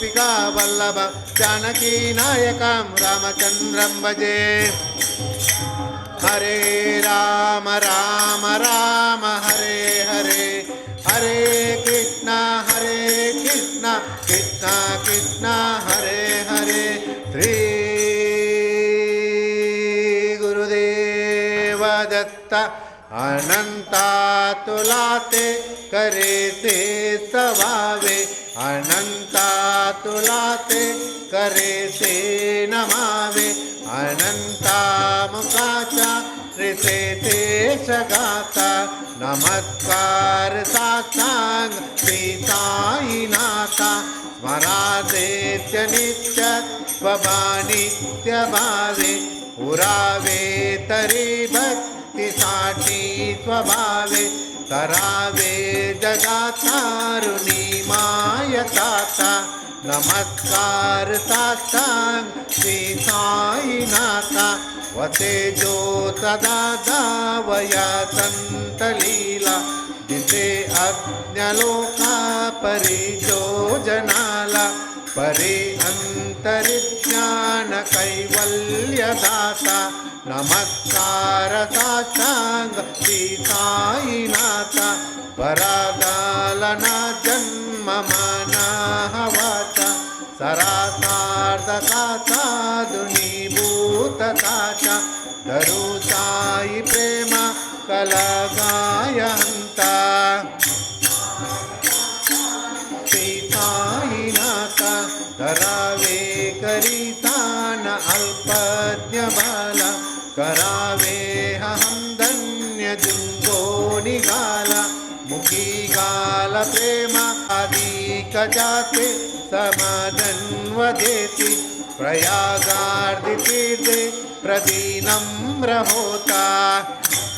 गोपिका वल्लभ जानकी नायकं रामचन्द्रं भजे। हरे राम राम राम हरे हरे, हरे कृष्ण हरे कृष्ण कृष्ण कृष्ण हरे हरे। श्री गुरुदेव दत्त। अनंता तुला ते करेसे सवावे, अनंता तुला ते करेसे नमावे। अनंता मुखाच्या त्रिसे गाता, नमस्कार साष्टांग श्री साईनाथा। स्मरादेत्य नित्य स्वभानित्य भावे, पुरावे तरी भक्तीसाठी स्वभावे। तरावे जगातारुणी मायताता, नमस्कार साष्टांग श्री साईनाथा। वसे जो सदा दावया संतलीला, दिसे अज्ञलोका परिजो जनाला। परी अंतरिज्ञान कैवल्यदाता, नमस्कार साष्टांग श्री साईनाथा। परादालना जन्म माना हवाचा, सरासार्थका साधुनी भूतताचा। धरू साई प्रेम कलगायंता, श्री साईनाथा। धरावे करितान अल्पज्ञ बाला, करावे अहं धन्य जुंगो निघाला। मुखी गाल प्रेम अधिक जाते, समाजन्वदेति प्रयागार्दी तीर्थे प्रदीनम्र होता।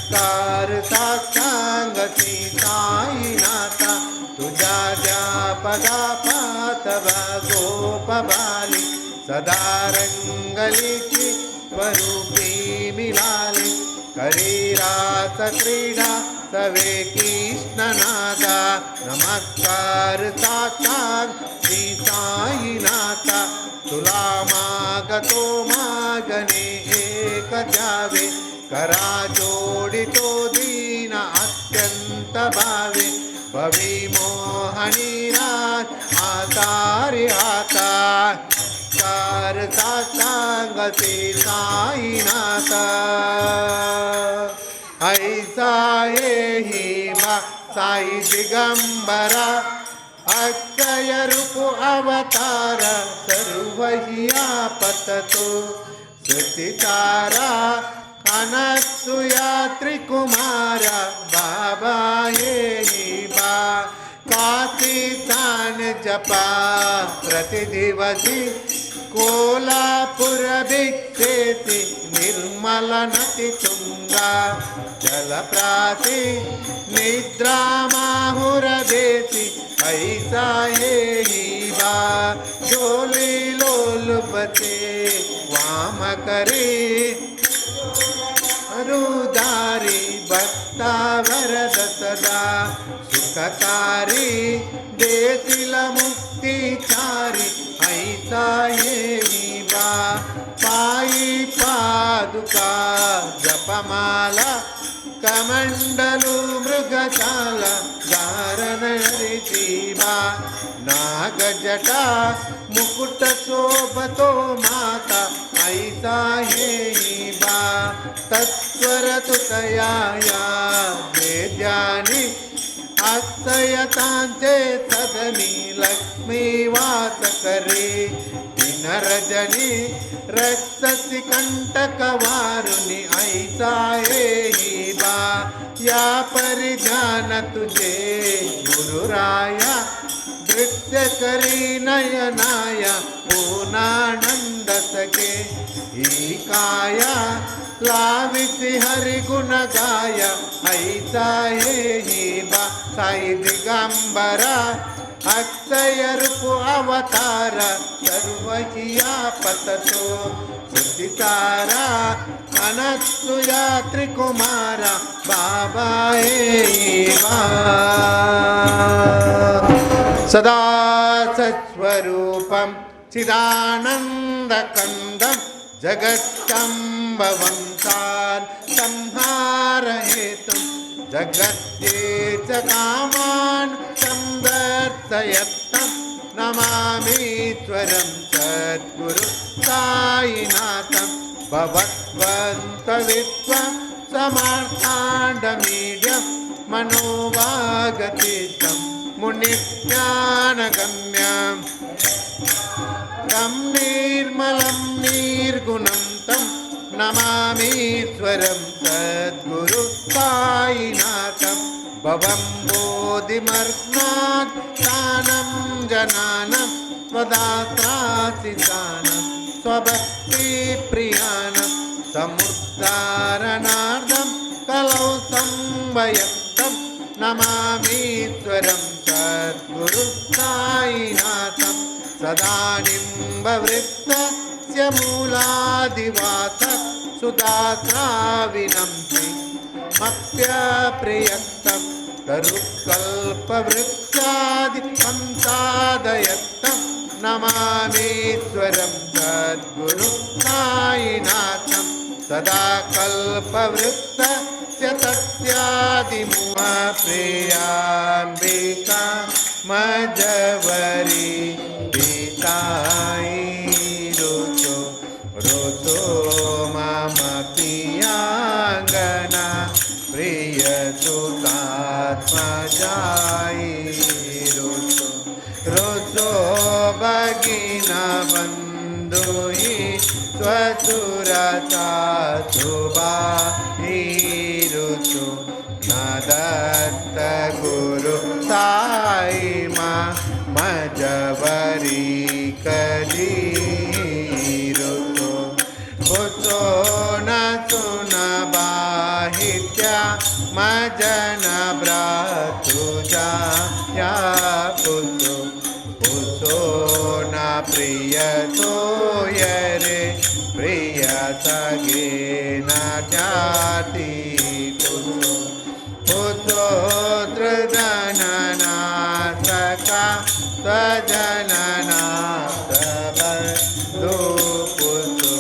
कार साष्टांग श्री साईनाथा। तुझ्या ज्या पदा पातवा गोपबाली, सदा रंगलीची स्वरूपी मिळाली। करी रास क्रीडा सवे कृष्णनादा, नमस्कार साष्टांग श्री साईनाथा। तुला मागतो मागणे एक द्यावे, करा जोडितो दीन अत्यंत भावे। भवी मोहनी राज आतारी हाता, कार साष्टांग श्री साईनाथा। ऐसा ही बा साई दिगंबरा, अक्षय रूप अवतार। सर्व हिया पततो तारा, अनसुया त्रिकुमार बाबा हे बा। काशी स्थान जपा प्रतिदिवसी, कोल्हापुर भिक्षेति निर्मल नति तुंगा जलप्रासी। निद्रा माहुर देती ऐसा हे बा। जोली लोलुपते वाम करी रुदारी, भक्ता वरद सदा सुखकारी। देतील मुक्तीचारी ऐसा हे बा। पायी पादुका जपमाला, कमंडलू मृगशाला धारण हरिशिवा। नागजटा मुकुट शोभतो माता ऐसा हे बा। तत्स्वर तुतयाया जे ज्ञानी, अक्षयतांचे सदनी लक्ष्मी वास करे। दिन रजनी रक्षसी कंटक वारुणी ऐसा हे बा। या परिध्यान तुझे गुरुराया, दृश्य करी नयनाया पूर्णानंद सके। ही काया लाविसी हरि गुण गाया ऐसा हे बा। साई दिगंबरा, अक्षय रूप अवतार। सर्व हिया पततो तारा, अनसुया त्रिकुमारा बाबा हे बा। सदा सत्स्वरूपं चिदानन्दकन्दं जगत्सम्भवं सान् संहारहेतुं जगत्ये च कामान् सन्दर्शयत्तं नमामीश्वरं सद्गुरु सायिनाथं भवद्वन्तवित्वं समार्थाण्डमीड्यं मनोवागतीतं मुनिज्ञानगम्यं तं निर्मलं निर्गुणं तं नमामीश्वरं सद्गुरु सायिनाथं भवं बोधिमर्णात् दानं जनानं स्वदात्रासिदानं स्वभक्तिप्रियाणं समुद्धारणार्थं कलौ संवयक्तं नमामीश्वरं सद्गुरु सायिनाथं सदानिम्बवृत्तस्य मूलादिवास सुदासाविनं मप्यप्रियक्तं तरुकल्पवृक्षादिकं साधयत्तं नमामीश्वरं सद्गुरु सायिनाथं सदा कल्पवृत्तस्य तस्यादिमुह प्रियाम्बिका मजवरी पिताई रुचो रुचो मम पियांगना प्रिय सुतात्मजाई रुचो रुचो भगिना बंधुहि स्वसुरता सुबाई रुचो न दत्त गुरु साई मा मजवरी कदी रुचो पुतो न सुन बाहित्या मजन भ्रातुजा या पुतो पुतो न प्रिय सोय रे प्रिय सगे न जाति पुतो पुतो त्रिजनना सखा स्वजनना सबंधु पुतो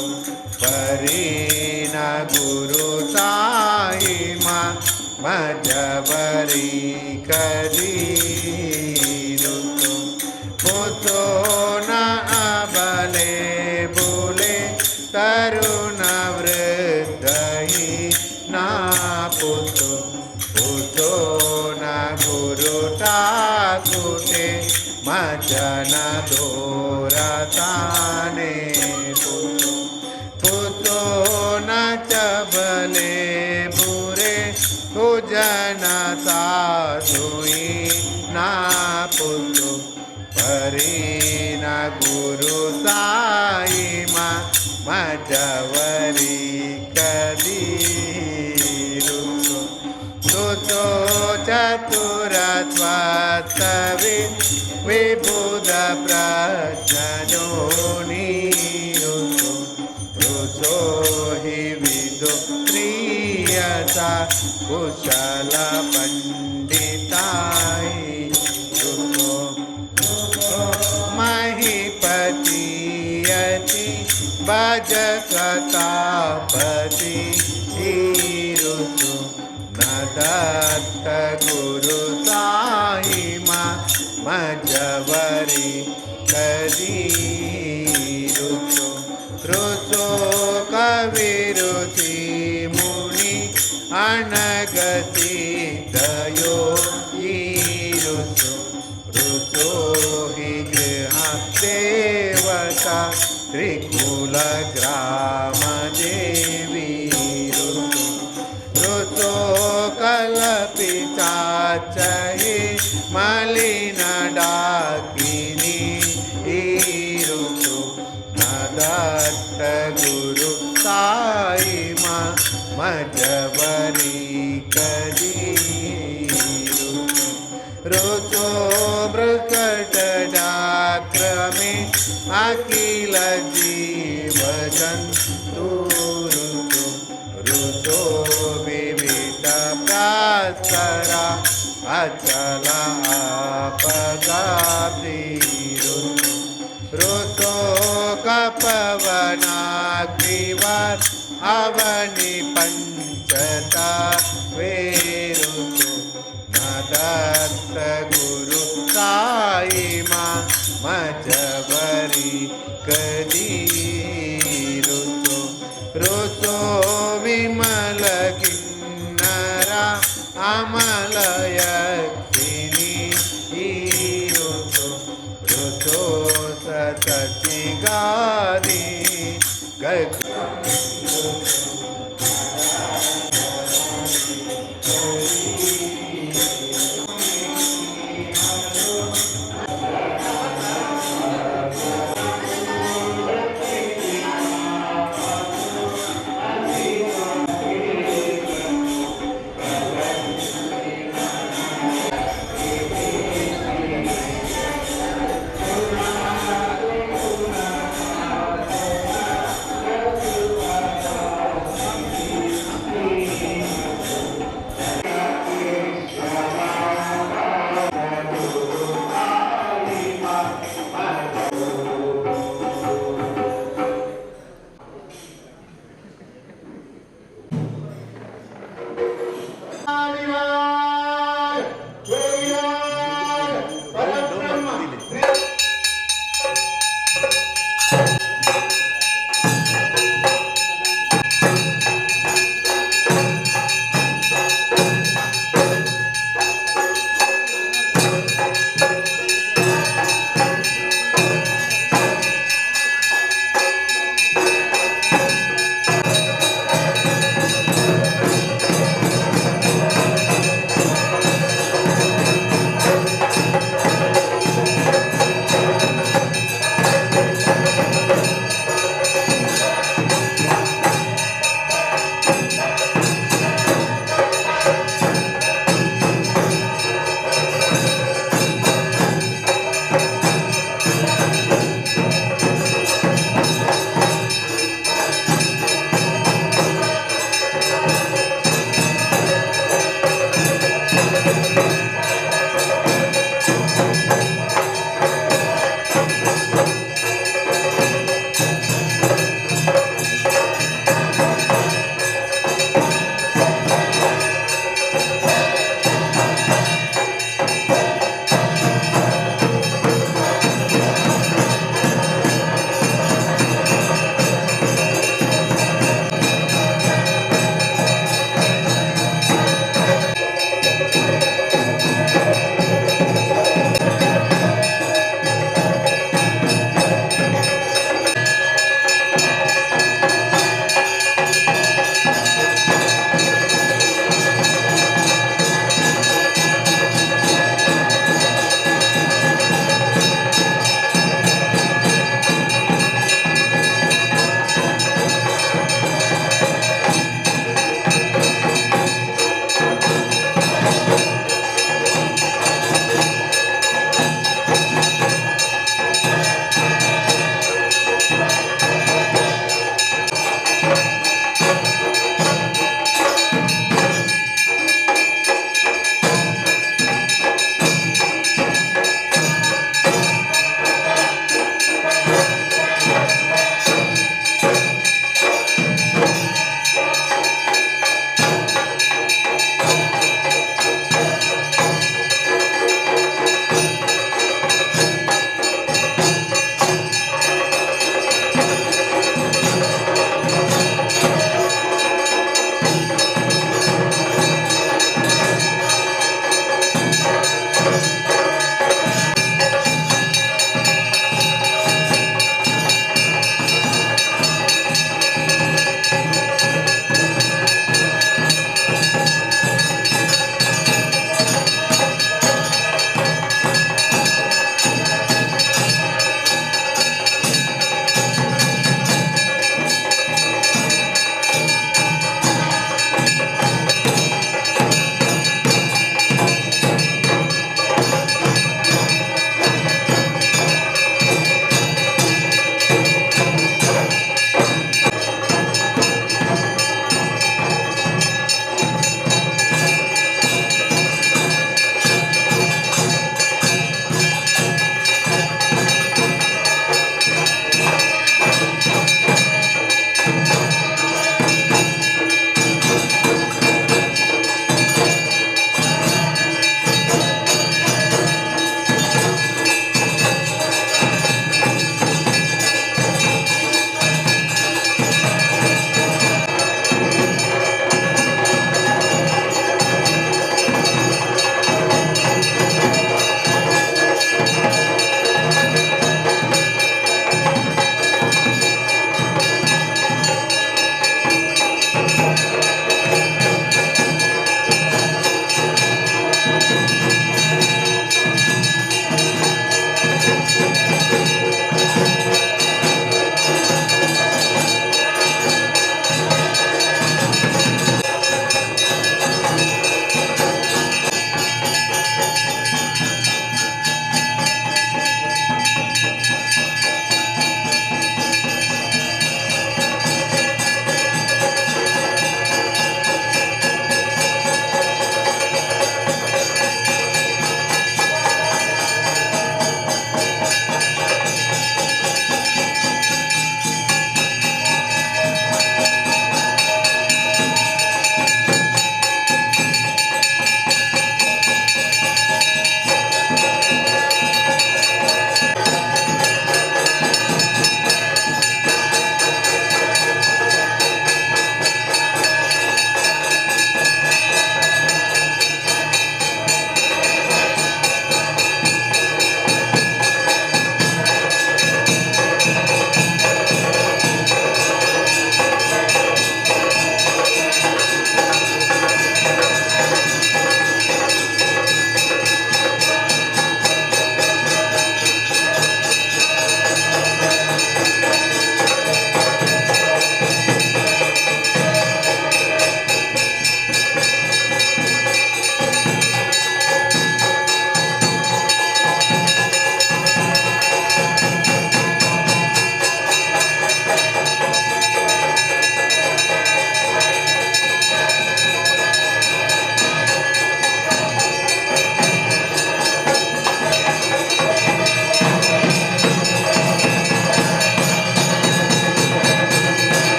परीन गुरु साई मा मजवरी कदी रुतो पुतो न अबले बोले तरुण वृद्धहि ना पुतो पुतो न गुरु टाकुटे मजन दोरताने पुतो पुतो न चबले बुरे सुजन साधुई ना पुतो परी न गुरु साई मा मजवरी कदी रुतो सुतो चतुर स्वस्तवि विबुध प्रजनोनि रुतो रुतो हि विदु प्रियसा कुशल पंडिताई रुतो महिपति यति भजकतापति ऋतु न दत्त गुरु साई मा मजवरी कदी ऋतु ऋतु कविरुचि मुनि अनगति दयो ऋतु ऋतो हि गृह देवता त्रिकुल ग्राम देवी ऋतु ऋतो कल्पिताचहि मलिन डाकिनी ऋतु न दत्त गुरु साई मा मजवरी कदी ऋतु ऋतो प्रकट डाक्रमे अखिल जीव जन्तु ऋतु ऋतो विविध प्रास्तरा ಅಚಲ ಪಗಾಬ್ದಿ ಋತು ಕಪವನಾಗ್ನಿವರ್ ಅವನಿ ಪಂಚತ ವೇರುತು ದತ್ತ ಗುರು ಸಾಯಿ ಮಾ ಮಜಬರಿ ಕದಿ ಋತು ಋತು ವಿಮಲ ಕಿನ್ನರ ಅಮಲಯಕ್ತಿನಿ ಋತು ಋತು ಸತತಿ ಗಾದಿ ಗತಿ.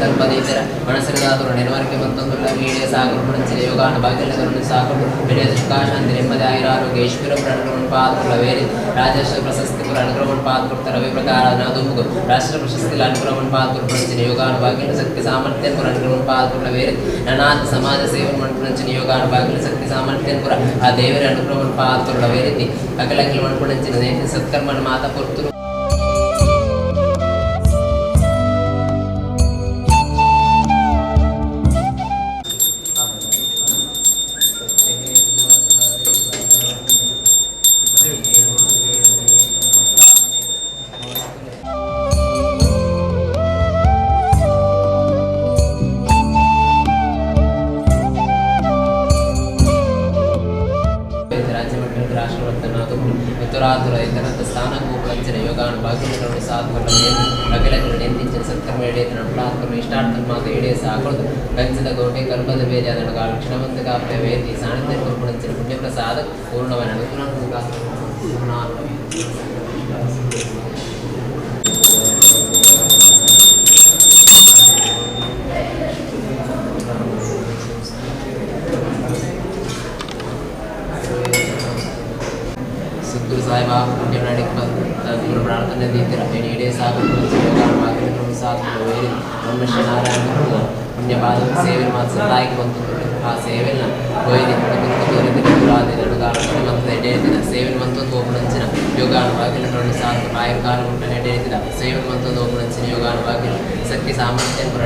ಸಂಕಲ್ಪ ದೀತರ ಮನಸ್ಸಿರದಾದರು ನೆನವರಿಕೆ ಮಂತೊಂದುಳ್ಳ ಈಡೇ ಸಾಗರು ಪುಣಂಚಿನ ಯೋಗಾನ ಭಾಗ್ಯಗಳನ್ನು ಸಾಕೊಂಡು ಬೆಳೆಯ ಸುಖಾಶಾಂತಿ ನೆಮ್ಮದಿ ಆಯುರಾರೋಗ್ಯ ಐಶ್ವರ್ಯ ಅನುಗ್ರಹವನ್ನು ಪಾತ್ರುಳ ವೇರಿ ರಾಜೇಶ್ವರ ಪ್ರಶಸ್ತಿ ಪುರ ಅನುಗ್ರಹವನ್ನು ಪಾತ್ಕೊಡ್ತಾರೆ ರವಿ ಪ್ರಕಾರ ನಾದುಂಬುಗು ರಾಷ್ಟ್ರ ಪ್ರಶಸ್ತಿ ಅನುಗ್ರಹವನ್ನು ಪಾತ್ಕೊಡು ಪುಣಂಚಿನ ಯೋಗಾನ ಭಾಗ್ಯನ ಶಕ್ತಿ ಸಾಮರ್ಥ್ಯ ಪುರ ಅನುಗ್ರಹವನ್ನು ಪಾತ್ಕೊಡ್ಲ ವೇರಿ ನನಾಥ ಸಮಾಜ ಸೇವೆ ಮನ್ಪುಣಂಚಿನ ಯೋಗಾನ ಭಾಗ್ಯನ ಶಕ್ತಿ ಸಾಮರ್ಥ್ಯ ಪುರ ಆ ದೇವರ ಅನುಗ್ರಹವನ್ನು ಪಾತ್ಕೊಡ್ಲ ವೇರಿತಿ ಅಕಲಂಕಿಲ್ ಮನ್ಪುಣಂಚಿನ ಸತ್ಕರ್ಮನ ಮಾತಾ ಪೊರ್ತುರು. ರಾಜ್ಯ ಮಟ್ಟದ ರಾಷ್ಟ್ರಮಟ್ಟದ ಉತ್ತರಾಧುರ ಇತರಂತ ಸ್ಥಾನಗೋಪುಳಂಚಿನ ಯೋಗಾನು ಭಾಗ್ಯಗಳನ್ನು ಸಾಧುಗಳ ಅಖಿಲಗಳು ನೆಂದಿಂಚಿನ ಸತ್ಕರ್ಮ ಎಡೆಯತನ ಅನುಕೂಲಾತ್ಮಕ ಇಷ್ಟಾರ್ಥ ಮಾತು ಎಡೆಯ ಸಾಕೊಳ್ದು ಗಂಜದ ಕೋಟೆ ಕರ್ಮದ ಬೇರೆ ಅದನ್ನು ಲಕ್ಷಣವಂತ ಕಾಪೆ ವೇದಿ ಸಾಣಿಧ್ಯ ಕುರುಪುಳಂಚಿನ ಪುಣ್ಯಪ್ರಸಾದ ಪೂರ್ಣವನ ಅನುಕೂಲ. ಸದ್ಗುರು ಸಾಯಿಬಾಬಾ ಪುಣ್ಯನಾಡಿಗೆ ಗುರು ಪ್ರಾರ್ಥನೆ ದೀತಿರ ಎಡೆ ಸಾಗು ಸಾಧು ವೇರಿ ಬ್ರಹ್ಮಶ್ರೀ ನಾರಾಯಣ ಗುರುಗಳ ಪುಣ್ಯಪಾದ ಸೇವೆ ಮಾತ್ರ ಸದಾಯಿಗೆ ಬಂತು. ಆ ಸೇವೆನ ಗೋಯಿದಿ ಗುರುರಾದ ಎಡೆಯತಿದ ಸೇವೆ ಮಂತೊಂದು ಓಪುಣಂಚಿನ ಯೋಗಾನು ಬಾಗಿಲನ್ನು ಸಾಧು ಆಯುರ್ಕಾಲ ಮುಟ್ಟನೆ ಎಡೆಯತಿದ ಸೇವೆ ಮಂತೊಂದು ಓಪುಣಂಚಿನ ಯೋಗಾನು ಬಾಗಿಲು ಶಕ್ತಿ ಸಾಮರ್ಥ್ಯ ಪುರ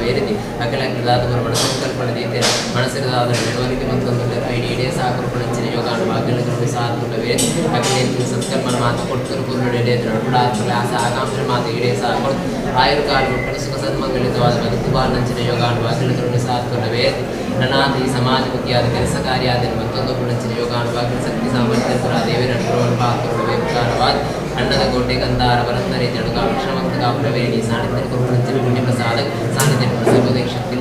ವೇರಿದಿ ಅಖಿಲ ದಾದಪುರ ಮನಸಂಕಲ್ಪನೆ ದೀತಿರ ಮನಸ್ಸಿರದಾದ ನೆರವರಿಗೆ ಮಂತೊಂದು ಐಡಿ ಇಡೇ ಸಾಕರು ಪುಣಂಚಿನ ಯೋಗಾನು ಬಾಗಿಲನ್ನು ಸಾಧು ವೇರಿ ಅಖಿಲ ಸತ್ಕರ್ಮನ ಮಾತು ಕೊಡ್ತರು ಪೂರ್ಣ ಎಡೆಯತಿರ ಆಸೆ ಆಕಾಂಕ್ಷೆ ಮಾತು ಇಡೇ ಸಾಕು ಆಯುರ್ಕಾಲ ಮುಟ್ಟಲು ಸುಖ ಸನ್ಮಂಗಳಿತವಾದ ಬದುಕುಬಾಲಂಚಿನ ಯೋಗಾನು ಬಾಗಿಲನ್ನು ಸಾಧು ವೇರಿ ನನಾದ ಈ ಸಮಾಜಮುಖಿಯಾದ ಕೆಲಸ ಕಾರ್ಯಾದ ಮತ್ತೊಂದು ಪುಣಂಚಿನ ಯೋಗಾನು ಬಾಗಿಲು ಶಕ್ತಿ ಸಾಮರ್ಥ್ಯ ಪುರ ದೇವರ ಅನುಗ್ರಹವನ್ನು ಪಾತ್ರವಾದ ಅಣ್ಣದ ಕೋಟೆ ಕಂದಾರ ಭರತ ರೀತಿ ಅಡುಗ ಅಕ್ಷಮಂತ ಕಾಪುರವೇಣಿ ಸಾಣಿಧ್ಯ ಕುರುಪುಣಂಚಿನ ಪುಣ್ಯ ಪ್ರಸಾದ ಸಾಣಿಧ್ಯ ಸರ್ವೋದಯ ಶಕ್ತಿ.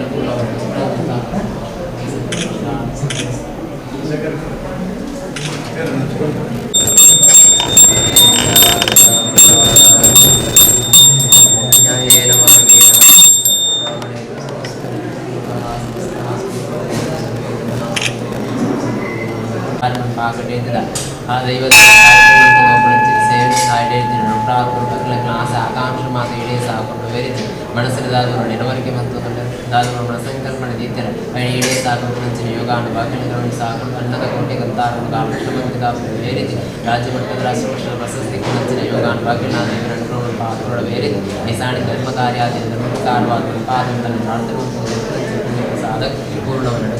ಆ ದೈವದ ಸೇವೆ ಆಸೆ ಆಕಾಂಕ್ಷೆ ಮಾತು ಇಡೇ ಸಾಕೊಂಡು ವೇರಿತು ಮನಸ್ಸಿನ ದಾದವರು ನೆನವರಿಕೆ ಮತ್ತು ದಾದವರು ಮನಸಂಕಲ್ಪನೆ ದೀತರ ಇಡೇ ಸಾಕು ಪುಣಂಚಿನ ಯೋಗಾನು ಬಾಗಿಲುಗಳನ್ನು ಸಾಕೊಂಡು ಅನ್ನದ ಕೋಟೆ ಕಂತಾರನ್ನು ಕಾಮಕೃಷ್ಣಮಂತ ವೇರಿತಿ ರಾಜ್ಯ ಮಟ್ಟದ ರಾಷ್ಟ್ರಮಟ್ಟದ ಪ್ರಶಸ್ತಿ ಪುಣಂಚಿನ ಯೋಗಾನು ಬಾಗಿಲ ದೇವರ ಅನುಗ್ರಹವನ್ನು ಪಾತ್ರಗಳ ವೇರಿತಿ ಈ ಧರ್ಮ ಕಾರ್ಯಾದಿ ಧರ್ಮಕಾರವಾದ ಪಾದಂತನ್ನು ಪ್ರಾರ್ಥನೆ ಸಾಧಕ ಪೂರ್ಣವನ್ನು.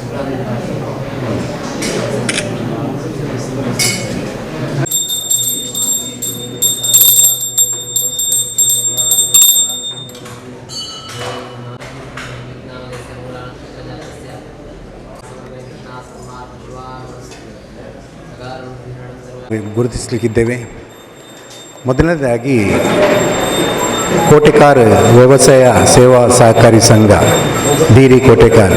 ಗುರುತಿಸಲಿಕ್ಕಿದ್ದೇವೆ. ಮೊದಲನೇದಾಗಿ ಕೋಟೆಕಾರ್ ವ್ಯವಸಾಯ ಸೇವಾ ಸಹಕಾರಿ ಸಂಘ ಬೀರಿ ಕೋಟೆಕಾರ್.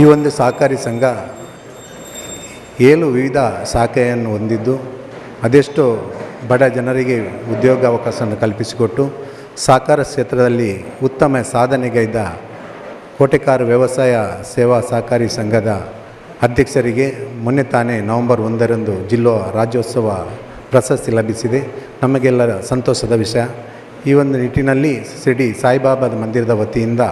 ಈ ಒಂದು ಸಹಕಾರಿ ಸಂಘ 7 ವಿವಿಧ ಶಾಖೆಯನ್ನು ಹೊಂದಿದ್ದು ಅದೆಷ್ಟೋ ಬಡ ಜನರಿಗೆ ಉದ್ಯೋಗಾವಕಾಶವನ್ನು ಕಲ್ಪಿಸಿಕೊಟ್ಟು ಸಹಕಾರ ಕ್ಷೇತ್ರದಲ್ಲಿ ಉತ್ತಮ ಸಾಧನೆಗೈದ ಕೋಟೆಕಾರ್ ವ್ಯವಸಾಯ ಸೇವಾ ಸಹಕಾರಿ ಸಂಘದ ಅಧ್ಯಕ್ಷರಿಗೆ ಮೊನ್ನೆ ತಾನೇ ನವೆಂಬರ್ 1ರಂದು ಜಿಲ್ಲಾ ರಾಜ್ಯೋತ್ಸವ ಪ್ರಶಸ್ತಿ ಲಭಿಸಿದೆ. ನಮಗೆಲ್ಲರ ಸಂತೋಷದ ವಿಷಯ. ಈ ಒಂದು ನಿಟ್ಟಿನಲ್ಲಿ ಶಿರ್ಡಿ ಸಾಯಿಬಾಬಾದ ಮಂದಿರದ ವತಿಯಿಂದ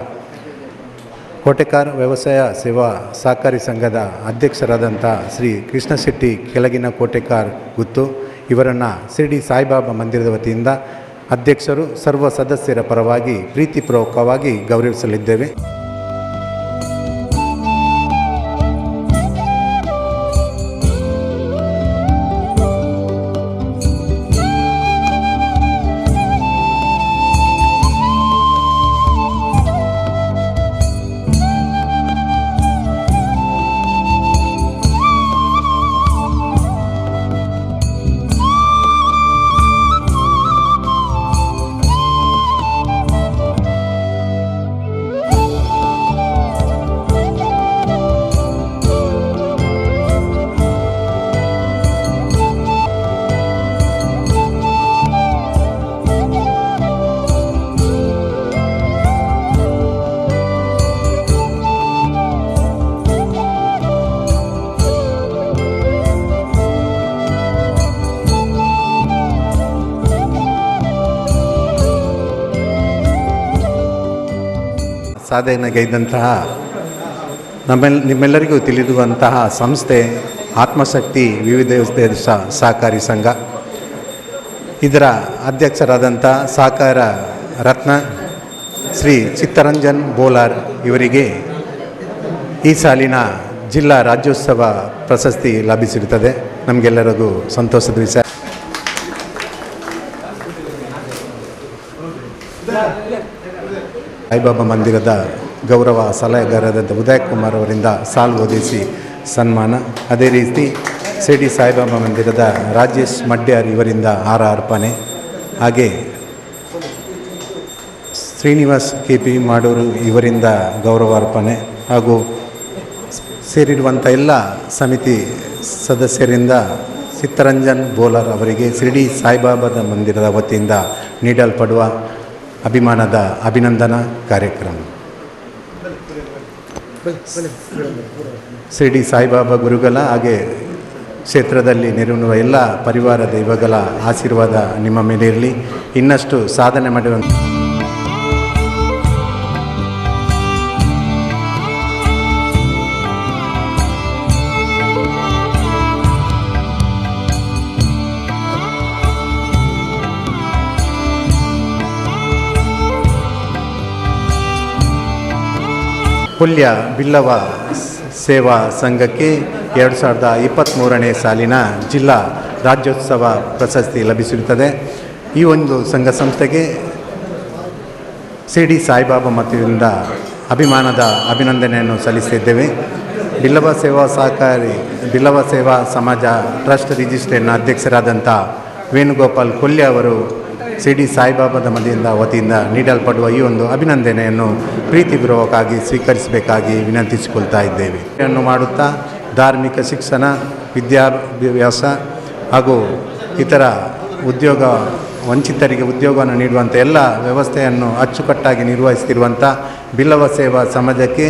ಕೋಟೆಕಾರ್ ವ್ಯವಸಾಯ ಸೇವಾ ಸಹಕಾರಿ ಸಂಘದ ಅಧ್ಯಕ್ಷರಾದಂಥ ಶ್ರೀ ಕೃಷ್ಣ ಶೆಟ್ಟಿ ಕೆಳಗಿನ ಕೋಟೆಕಾರ್ ಗುತ್ತು ಇವರನ್ನು ಶಿರ್ಡಿ ಸಾಯಿಬಾಬಾ ಮಂದಿರದ ವತಿಯಿಂದ ಅಧ್ಯಕ್ಷರು ಸರ್ವ ಸದಸ್ಯರ ಪರವಾಗಿ ಪ್ರೀತಿಪೂರ್ವಕವಾಗಿ ಗೌರವಿಸಲಿದ್ದೇವೆ. ಸಾಧನೆಗೈದಂತಹ ನಿಮ್ಮೆಲ್ಲರಿಗೂ ತಿಳಿದಿರುವಂತಹ ಸಂಸ್ಥೆ ಆತ್ಮಶಕ್ತಿ ವಿವಿಧ ಸಹಕಾರಿ ಸಂಘ. ಇದರ ಅಧ್ಯಕ್ಷರಾದಂಥ ಸಹಕಾರ ರತ್ನ ಶ್ರೀ ಚಿತ್ತರಂಜನ್ ಬೋಲಾರ್ ಇವರಿಗೆ ಈ ಸಾಲಿನ ಜಿಲ್ಲಾ ರಾಜ್ಯೋತ್ಸವ ಪ್ರಶಸ್ತಿ ಲಭಿಸಿರುತ್ತದೆ. ನಮಗೆಲ್ಲರಿಗೂ ಸಂತೋಷದ ವಿಷಯ. ಸಾಯಿಬಾಬಾ ಮಂದಿರದ ಗೌರವ ಸಲಹೆಗಾರರಾದ ಉದಯ್ ಕುಮಾರ್ ಅವರಿಂದ ಸಾಲು ಓದಿಸಿ ಸನ್ಮಾನ. ಅದೇ ರೀತಿ ಶಿರ್ಡಿ ಸಾಯಿಬಾಬಾ ಮಂದಿರದ ರಾಜೇಶ್ ಮಡ್ಯಾರ್ ಇವರಿಂದ ಹಾರ ಅರ್ಪಣೆ. ಹಾಗೆ ಶ್ರೀನಿವಾಸ್ ಕೆ ಪಿ ಮಾಡೂರು ಇವರಿಂದ ಗೌರವ ಅರ್ಪಣೆ ಹಾಗೂ ಸೇರಿರುವಂಥ ಎಲ್ಲ ಸಮಿತಿ ಸದಸ್ಯರಿಂದ ಚಿತ್ತರಂಜನ್ ಬೋಲಾರ್ ಅವರಿಗೆ ಶಿರ್ಡಿ ಸಾಯಿಬಾಬಾದ ಮಂದಿರದ ವತಿಯಿಂದ ನೀಡಲ್ಪಡುವ ಅಭಿಮಾನದ ಅಭಿನಂದನಾ ಕಾರ್ಯಕ್ರಮ. ಶಿರ್ಡಿ ಸಾಯಿಬಾಬಾ ಗುರುಗಳ ಹಾಗೆ ಕ್ಷೇತ್ರದಲ್ಲಿ ನೆರವೇರುವ ಎಲ್ಲ ಪರಿವಾರ ದೈವಗಳ ಆಶೀರ್ವಾದ ನಿಮ್ಮ ಮೇಲೆ ಇರಲಿ. ಇನ್ನಷ್ಟು ಸಾಧನೆ ಮಾಡುವಂಥ ಪುಲ್ಯ ಬಿಲ್ಲವ ಸೇವಾ ಸಂಘಕ್ಕೆ 2023ನೇ ಸಾಲಿನ ಜಿಲ್ಲಾ ರಾಜ್ಯೋತ್ಸವ ಪ್ರಶಸ್ತಿ ಲಭಿಸಿರುತ್ತದೆ. ಈ ಒಂದು ಸಂಘ ಸಂಸ್ಥೆಗೆ ಶಿರ್ಡಿ ಸಾಯಿಬಾಬಾ ಮಠದಿಂದ ಅಭಿಮಾನದ ಅಭಿನಂದನೆಯನ್ನು ಸಲ್ಲಿಸಿದ್ದೇವೆ. ಬಿಲ್ಲವ ಸೇವಾ ಸಹಕಾರಿ ಬಿಲ್ಲವ ಸೇವಾ ಸಮಾಜ ಟ್ರಸ್ಟ್ ರಿಜಿಸ್ಟ್ರೇಷನ್ನ ಅಧ್ಯಕ್ಷರಾದಂಥ ವೇಣುಗೋಪಾಲ್ ಕೊಲ್ಯ ಅವರು ಶಿರ್ಡಿ ಸಾಯಿಬಾಬಾದ ಮಧ್ಯದಿಂದ ವತಿಯಿಂದ ನೀಡಲ್ಪಡುವ ಈ ಒಂದು ಅಭಿನಂದನೆಯನ್ನು ಪ್ರೀತಿಪೂರ್ವಕವಾಗಿ ಸ್ವೀಕರಿಸಬೇಕಾಗಿ ವಿನಂತಿಸಿಕೊಳ್ತಾ ಇದ್ದೇವೆ. ಅನ್ನು ಮಾಡುತ್ತಾ ಧಾರ್ಮಿಕ ಶಿಕ್ಷಣ, ವಿದ್ಯಾಭ್ಯಾಸ ಹಾಗೂ ಇತರ ಉದ್ಯೋಗ ವಂಚಿತರಿಗೆ ಉದ್ಯೋಗವನ್ನು ನೀಡುವಂಥ ಎಲ್ಲ ವ್ಯವಸ್ಥೆಯನ್ನು ಅಚ್ಚುಕಟ್ಟಾಗಿ ನಿರ್ವಹಿಸುತ್ತಿರುವಂಥ ಬಿಲ್ಲವ ಸೇವಾ ಸಮಾಜಕ್ಕೆ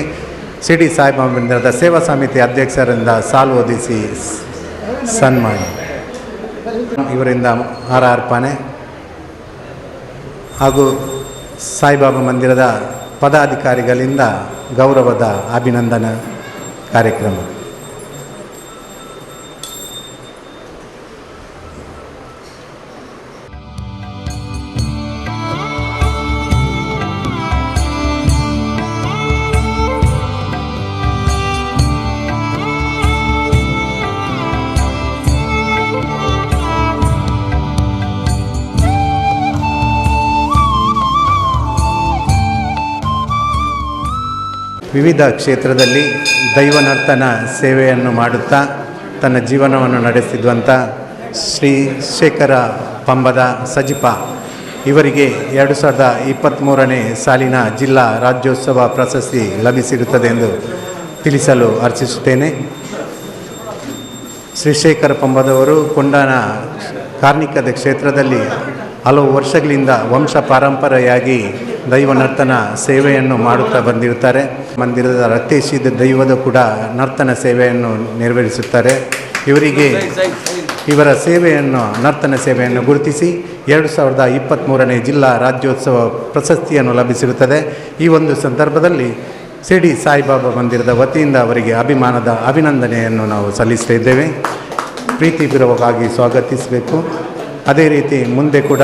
ಶಿರ್ಡಿ ಸಾಯಿಬಾಬಾ ಮಂದಿರದ ಸೇವಾ ಸಮಿತಿ ಅಧ್ಯಕ್ಷರಿಂದ ಸಾಲು ಓದಿಸಿ ಸನ್ಮಾನ, ಇವರಿಂದ ಹಾರ ಅರ್ಪಣೆ ಹಾಗೂ ಸಾಯಿಬಾಬಾ ಮಂದಿರದ ಪದಾಧಿಕಾರಿಗಳಿಂದ ಗೌರವದ ಅಭಿನಂದನಾ ಕಾರ್ಯಕ್ರಮ. ವಿವಿಧ ಕ್ಷೇತ್ರದಲ್ಲಿ ದೈವನರ್ತನ ಸೇವೆಯನ್ನು ಮಾಡುತ್ತಾ ತನ್ನ ಜೀವನವನ್ನು ನಡೆಸಿದ್ವಂಥ ಶ್ರೀ ಶೇಖರ ಪಂಬದ ಸಜಿಪ ಇವರಿಗೆ 2023ನೇ ಸಾಲಿನ ಜಿಲ್ಲಾ ರಾಜ್ಯೋತ್ಸವ ಪ್ರಶಸ್ತಿ ಲಭಿಸಿರುತ್ತದೆ ಎಂದು ತಿಳಿಸಲು ಅರ್ಚಿಸುತ್ತೇನೆ. ಶ್ರೀಶೇಖರ ಪಂಬದವರು ಕೊಂಡಾಣ ಕಾರ್ಣಿಕದ ಕ್ಷೇತ್ರದಲ್ಲಿ ಹಲವು ವರ್ಷಗಳಿಂದ ವಂಶ ಪಾರಂಪರೆಯಾಗಿ ದೈವ ನರ್ತನ ಸೇವೆಯನ್ನು ಮಾಡುತ್ತಾ ಬಂದಿರುತ್ತಾರೆ. ಮಂದಿರದ ರಕ್ತೇಶಿದ ದೈವದ ಕೂಡ ನರ್ತನ ಸೇವೆಯನ್ನು ನೆರವೇರಿಸುತ್ತಾರೆ. ಇವರಿಗೆ ಇವರ ಸೇವೆಯನ್ನು ನರ್ತನ ಸೇವೆಯನ್ನು ಗುರುತಿಸಿ 2023ನೇ ಜಿಲ್ಲಾ ರಾಜ್ಯೋತ್ಸವ ಪ್ರಶಸ್ತಿಯನ್ನು ಲಭಿಸಿರುತ್ತದೆ. ಈ ಒಂದು ಸಂದರ್ಭದಲ್ಲಿ ಶಿರ್ಡಿ ಸಾಯಿಬಾಬಾ ಮಂದಿರದ ವತಿಯಿಂದ ಅವರಿಗೆ ಅಭಿಮಾನದ ಅಭಿನಂದನೆಯನ್ನು ನಾವು ಸಲ್ಲಿಸ್ತಾ ಇದ್ದೇವೆ. ಪ್ರೀತಿಪೂರ್ವಕವಾಗಿ ಸ್ವಾಗತಿಸಬೇಕು. ಅದೇ ರೀತಿ ಮುಂದೆ ಕೂಡ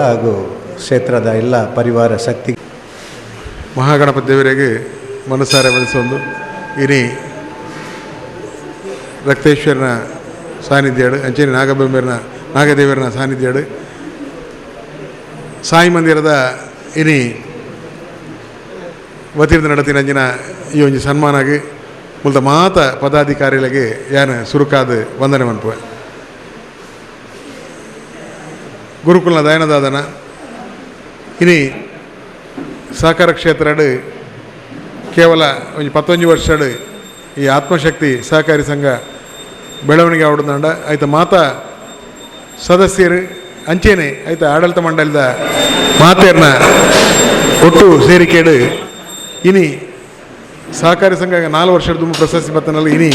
ಹಾಗೂ ಕ್ಷೇತ್ರದ ಎಲ್ಲ ಪರಿವಾರ ಶಕ್ತಿ ಮಹಾಗಣಪತಿ ದೇವರಿಗೆ ಮನಸಾರೆ ವಂದಿಸೊಂದು ಇನಿ ರಕ್ತೇಶ್ವರನ ಸಾನ್ನಿಧ್ಯ, ಅಂಚನೆ ನಾಗಬೊಂಬೆರನ ನಾಗದೇವರನ ಸಾನ್ನಿಧ್ಯ ಸಾಯಿ ಮಂದಿರದ ಇನಿ ವತಿಯಿಂದ ನಡತಿನ ಅಂಜಿನ ಈ ಒಂಜಿ ಸನ್ಮಾನಾಗಿ ಮುಲ್ತ ಮಾತ ಪದಾಧಿಕಾರಿಗಳಿಗೆ ಯಾನ ಸುರುಕಾದ ವಂದನೆ ಮನ್ಪುವೆ. ಗುರುಕುಲನ ದಯನದಾದನ ಇನಿ ಸಹಕಾರ ಕ್ಷೇತ್ರಡು ಕೇವಲ ಒಂಜಿ 19 ವರ್ಷಡು ಈ ಆತ್ಮಶಕ್ತಿ ಸಹಕಾರಿ ಸಂಘ ಬೆಳವಣಿಗೆ ಆವಡ್ದಂಡ ಆಯ್ತ ಮಾತ ಸದಸ್ಯರು ಅಂಚೆನೆ ಐತ ಆಡಳಿತ ಮಂಡಳಿದ ಮಾತೆರ್ನ ಒಟ್ಟು ಸೇರಿಕೆಡು ಇನಿ ಸಹಕಾರಿ ಸಂಘ 4 ವರ್ಷದ ತುಂಬ ಪ್ರಶಸ್ತಿ ಬತ್ತನಲ್ಲಿ ಇನಿ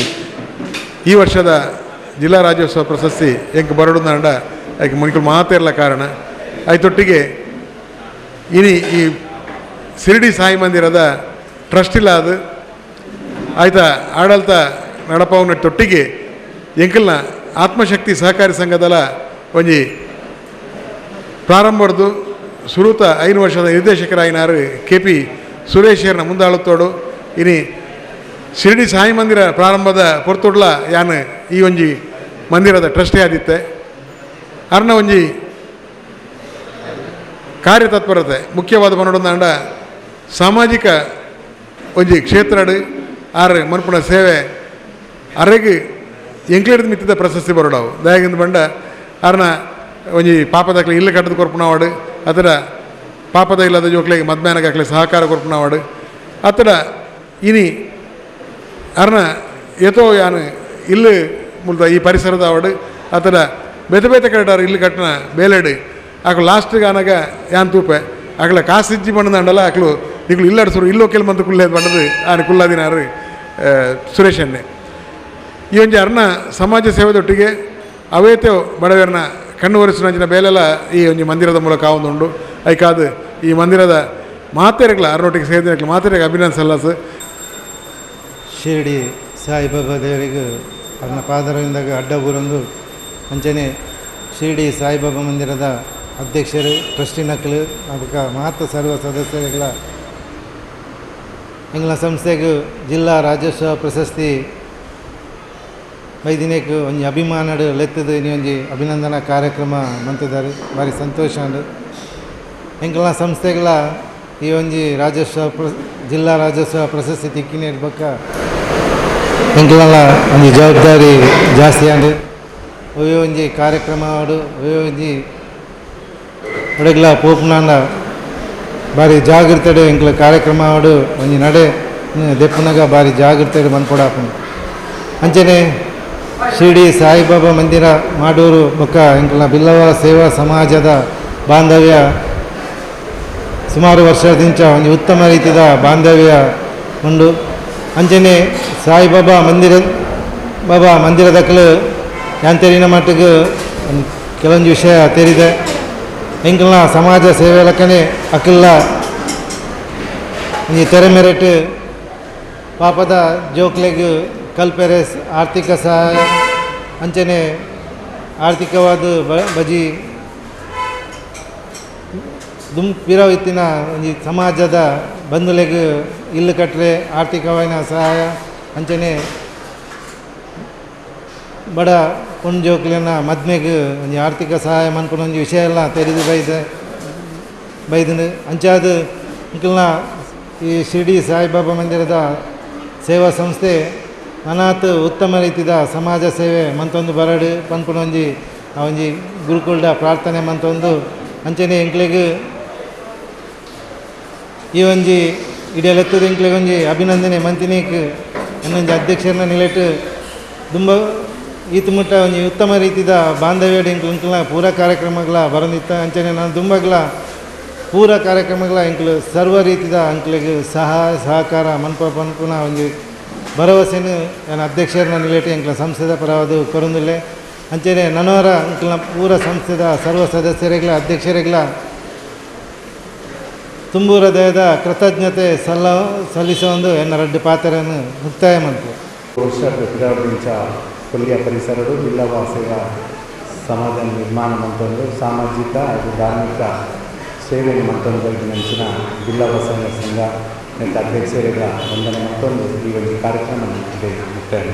ಈ ವರ್ಷದ ಜಿಲ್ಲಾ ರಾಜ್ಯೋತ್ಸವ ಪ್ರಶಸ್ತಿ ಎಂಕ್ ಬರಡುಂಡ ಐಕ್ ಮಣಿಕುಲು ಮಾತೆರ್ಲ ಕಾರಣ. ಐತೊಟ್ಟಿಗೆ ಇನಿ ಈ ಶಿರಡಿ ಸಾಯಿ ಮಂದಿರದ ಟ್ರಸ್ಟ್ ಇಲ್ಲ ಅದು ಆಯ್ತಾ ಆಡಳಿತ ನಡಪವನ ತೊಟ್ಟಿಗೆ ಎಂಕಲ್ನ ಆತ್ಮಶಕ್ತಿ ಸಹಕಾರಿ ಸಂಘದಲ ಒಂಜಿ ಪ್ರಾರಂಭದ್ದು ಸುರೂತ 5 ವರ್ಷದ ನಿರ್ದೇಶಕರಾಯಿನಾರು ಕೆ ಪಿ ಸುರೇಶರ್ನ ಮುಂದಾಳುತ್ತೋಡು. ಇನಿ ಶಿರಡಿ ಸಾಯಿ ಮಂದಿರ ಪ್ರಾರಂಭದ ಪೊರ್ತುಡ್ಲ ಯಾನ್ ಈ ಒಂಜಿ ಮಂದಿರದ ಟ್ರಸ್ಟೇ ಆದಿತ್ತೆ. ಅರ್ನ ಒಂಜಿ ಕಾರ್ಯತತ್ಪರತೆ ಮುಖ್ಯವಾದ ಮನೋಡೊಂದಾಂಡ ಸಾಮಾಜಿಕ ಒಂಜಿ ಕ್ಷೇತ್ರಡು ಆರು ಮನ್ಪುಣ ಸೇವೆ ಅರೆಗ್ ಎಂಕ್ಲೇಡ್ದು ಮಿತ್ತಿದ ಪ್ರಶಸ್ತಿ ಬರೋಡವು. ದಯಾಗಿಂದ ಬಂಡ ಅರ್ನ ಒಂಜಿ ಪಾಪದಾಕ್ಲೆ ಇಲ್ಲ ಕಟ್ಟದ ಕೊರ್ಪುನವಾಡು, ಅದರ ಪಾಪದ ಇಲ್ಲದ ಜೋಕ್ಲೆಗೆ ಮದ್ಮ್ಯಾನಗಾಕ್ಲೆ ಸಹಕಾರ ಕೊರ್ಪುನವಾಡು, ಅತಡ ಇನಿ ಅರ್ನ ಏತೋ ಯಾನು ಇಲ್ಲಿ ಮುಲ್ತ ಈ ಪರಿಸರದ ಅವಾಡು ಅತಡ ಬೇತೆ ಬೇತೆ ಕಡೆಟಾರು ಇಲ್ಲಿ ಕಟ್ಟನ ಬೇಲೆಡು ಆಕಳು ಲಾಸ್ಟ್ಗೆ ಆನಾಗ ಯಾನ್ ತೂಪೆ ಆಕಳ ಕಾಸಿಜ್ಜಿ ಬಣ್ಣದಂಡಲ್ಲ ಆಕಳು ನಿಗಳು ಇಲ್ಲಾಡ್ಸರು ಇಲ್ಲೋ ಕೆಲ ಮಂತು ಕುಲ್ಲೇದು ಬಣ್ಣದು ಆನೆ ಕುಲ್ಲಾದಿನಾರು ಸುರೇಶನ್ನೇ. ಈ ಒಂಜಿ ಅರ್ನ ಸಮಾಜ ಸೇವೆದೊಟ್ಟಿಗೆ ಅವೇತೆ ಬಡವರನ್ನ ಕಣ್ಣು ಒರೆಸಿನ ಬೇಲೆಲ್ಲ ಈ ಒಂಜಿ ಮಂದಿರದ ಮೂಲಕ ಆವೊಂದುಂಡು. ಐಕಾದು ಈ ಮಂದಿರದ ಮಾತೆರೆಗ್ಲ ಅರ್ನೊಟ್ಟಿಗೆ ಸೇರಿದ ಮಾತೆರೆಗೆ ಅಭಿನಂದನೆ ಸಲ್ಲಸ್. ಶಿರಡಿ ಸಾಯಿಬಾಬಾ ದೇವರಿಗೆ ಅರ್ನ ಪಾದರಿಂದಾಗ ಅಡ್ಡ ಊರೊಂದು ಅಂಚನೆ ಶಿರಡಿ ಸಾಯಿಬಾಬಾ ಮಂದಿರದ ಅಧ್ಯಕ್ಷರು ಟ್ರಸ್ಟಿನಕ್ಲು ಅದಕ್ಕೆ ಮಾತು ಸರ್ವ ಸದಸ್ಯರುಗಳ ಎಂಗ್ಲ ಸಂಸ್ಥೆಗೆ ಜಿಲ್ಲಾ ರಾಜ್ಯೋತ್ಸವ ಪ್ರಶಸ್ತಿ ಬೈದಿನೇಕು ಒಂಜಿ ಅಭಿಮಾನಡು ಲೆತ್ತದು ಇನಿ ಒಂಜಿ ಅಭಿನಂದನಾ ಕಾರ್ಯಕ್ರಮ ಮಂತಿದ್ದಾರೆ. ಭಾರಿ ಸಂತೋಷ ಅಂಡು ಎಂಗ್ಲ ಸಂಸ್ಥೆಗಳ ಈ ಒಂಜಿ ರಾಜ್ಯೋತ್ಸವ ಜಿಲ್ಲಾ ರಾಜ್ಯೋತ್ಸವ ಪ್ರಶಸ್ತಿ ತಿಕ್ಕಿನ ಬಕ್ಕ ಎಂಕ್ಲೆನ ಒಂಜಿ ಜವಾಬ್ದಾರಿ ಜಾಸ್ತಿ ಅಂಡು ಒವ್ವೇ ಒಂಜಿ ಕಾರ್ಯಕ್ರಮ ಆಡು ಒವ್ವೇ ಒಂಜಿ ಒಡಗ್ಲ ಪೋಪುನಾಂಡ ಭಾರಿ ಜಾಗೃತೆಡು ಎಂಕ್ಲ ಕಾರ್ಯಕ್ರಮ ಆಡು ಒಂಜಿ ನಡೆ ದೆಪ್ಪುನಗ ಭಾರಿ ಜಾಗೃತೆಡು ಮನ್ಪೊಡಾಪುಂಡು. ಅಂಚನೆ ಶಿರಡಿ ಸಾಯಿಬಾಬಾ ಮಂದಿರ ಮಾಡೂರು ಬೊಕ್ಕ ಎಂಕ್ಲ ಬಿಲ್ಲವ ಸೇವಾ ಸಮಾಜದ ಬಾಂಧವ್ಯ ಸುಮಾರು ವರ್ಷದಿಂಚ ಒಂಜಿ ಉತ್ತಮ ರೀತಿಯ ಬಾಂಧವ್ಯ ಉಂಡು. ಅಂಚನೆ ಸಾಯಿಬಾಬಾ ಮಂದಿರ ಬಾಬಾ ಮಂದಿರದಕ್ಕಲು ಯಾನ್ ತೆರಿನ ಮಟ್ಟಿಗೆ ಕೆಲವೊಂದು ವಿಷಯ ತೆರಿದೆ. ಎಂಕಲ್ನ ಸಮಾಜ ಸೇವೆ ಲಕ್ಕನೆ ಅಕ್ಲ ಒಂಜಿ ತೆರೆ ಮೆರೆಟ್ ಪಾಪದ ಜೋಕ್ಲೆಗ್ ಕಲ್ಪೆರೆ ಆರ್ಥಿಕ ಸಹಾಯ ಅಂಚನೆ ಆರ್ಥಿಕವಾದ ಬಜಿ ದುಮ್ ಪಿರವು ಇತ್ತಿನ ಒಂಜಿ ಸಮಾಜದ ಬಂಧುಲೆಗ್ ಇಲ್ಲು ಕಟ್ಟರೆ ಆರ್ಥಿಕವಾಯಿನ ಸಹಾಯ ಅಂಚನೆ ಬಡ ಪೊಣ್ಣು ಜೋಕ್ಲೆನ ಮದ್ಮೆಗ್ ಒಂಜಿ ಆರ್ಥಿಕ ಸಹಾಯ ಮನ್ಪುನ ಒಂಜಿ ವಿಷಯ ಎಲ್ಲ ತೆರಿದು ಬೈದು ಅಂಚಾದ ಎಂಕಲ್ನ ಈ ಶಿರಡಿ ಸಾಯಿಬಾಬಾ ಮಂದಿರದ ಸೇವಾ ಸಂಸ್ಥೆ ಅನಾಥ ಉತ್ತಮ ರೀತಿಯ ಸಮಾಜ ಸೇವೆ ಮಂತೊಂದು ಬರಡು ಪನ್ಪುನ ಒಂಜಿ ಆ ಒಂಜಿ ಗುರುಕುಲ್ಡ ಪ್ರಾರ್ಥನೆ ಮಂತೊಂದು ಅಂಚನೆ ಎಂಕ್ಲೆಗ್ ಈ ಒಂಜಿ ಇಡೀ ಎಂಕ್ಲೆಗ್ ಒಂಜಿ ಅಭಿನಂದನೆ ಮಂತಿನೇಕ್ ಇನ್ನೊಂಜಿ ಅಧ್ಯಕ್ಷರನ್ನ ನಿಲೆಟ್ ದುಂಬ ಈತ ಮುಟ್ಟ ಒಂಜಿ ಉತ್ತಮ ರೀತಿಯ ಬಾಂಧವ್ಯ ಎಂಕ್ಲು ಎಂಕ್ಲ ಪೂರ ಕಾರ್ಯಕ್ರಮಗಳ ಬರಂದಿತ್ತ. ಅಂಚನೆ ನಾನು ದುಂಬಗ್ಲ ಪೂರ ಕಾರ್ಯಕ್ರಮಗಳ ಎಂಕ್ಲು ಸರ್ವ ರೀತಿಯ ಅಂಕ್ಲೆಗ್ ಸಹಾಯ ಸಹಕಾರ ಮನ್ಪ ಪನ್ಪುನ ಒಂಜಿ ಭರವಸೆನು ನನ್ನ ಅಧ್ಯಕ್ಷರನ್ನ ನಿಲೆಟ್ ಎಂಕ್ಲ ಸಂಸ್ಥೆದ ಪರವಾದ ಕೊರೊಂದುಲ್ಲೆ. ಅಂಚನೆ ನನವರ ಅಂಕ್ಲ ಪೂರ ಸಂಸ್ಥೆದ ಸರ್ವ ಸದಸ್ಯರಿಗ್ಲ ಅಧ್ಯಕ್ಷರಿಗ್ಲ ತುಂಬು ಹೃದಯದ ಕೃತಜ್ಞತೆ ಸಲ್ಲಿಸುವಂದು ಎನ್ನ ರಡ್ಡು ಪಾತ್ರವನ್ನು ಮುಕ್ತಾಯ ಮಂತು. ವರ್ಷ ಪಿರಾವದಿಂಚ ಕೊಲ್ಲಿಯ ಪರಿಸರಡು ಬಿಲ್ಲವ ಸೇವಾ ಸಮಾಜ ನಿರ್ಮಾಣ ಮಂತೊಂದು ಸಾಮಾಜಿಕ ಹಾಗೂ ಧಾರ್ಮಿಕ ಸೇವೆಯನ್ನು ಮಂತೊಂದು ಬೈದಿನಂಚಿನ ಬಿಲ್ಲವ ಸಂಘ ಮತ್ತು ಅಧ್ಯಕ್ಷರಿಗ ವಂದನೆ ಮತ್ತೊಂದು ಈ ಒಂದು ಕಾರ್ಯಕ್ರಮ ಮುಕ್ತಾಯ.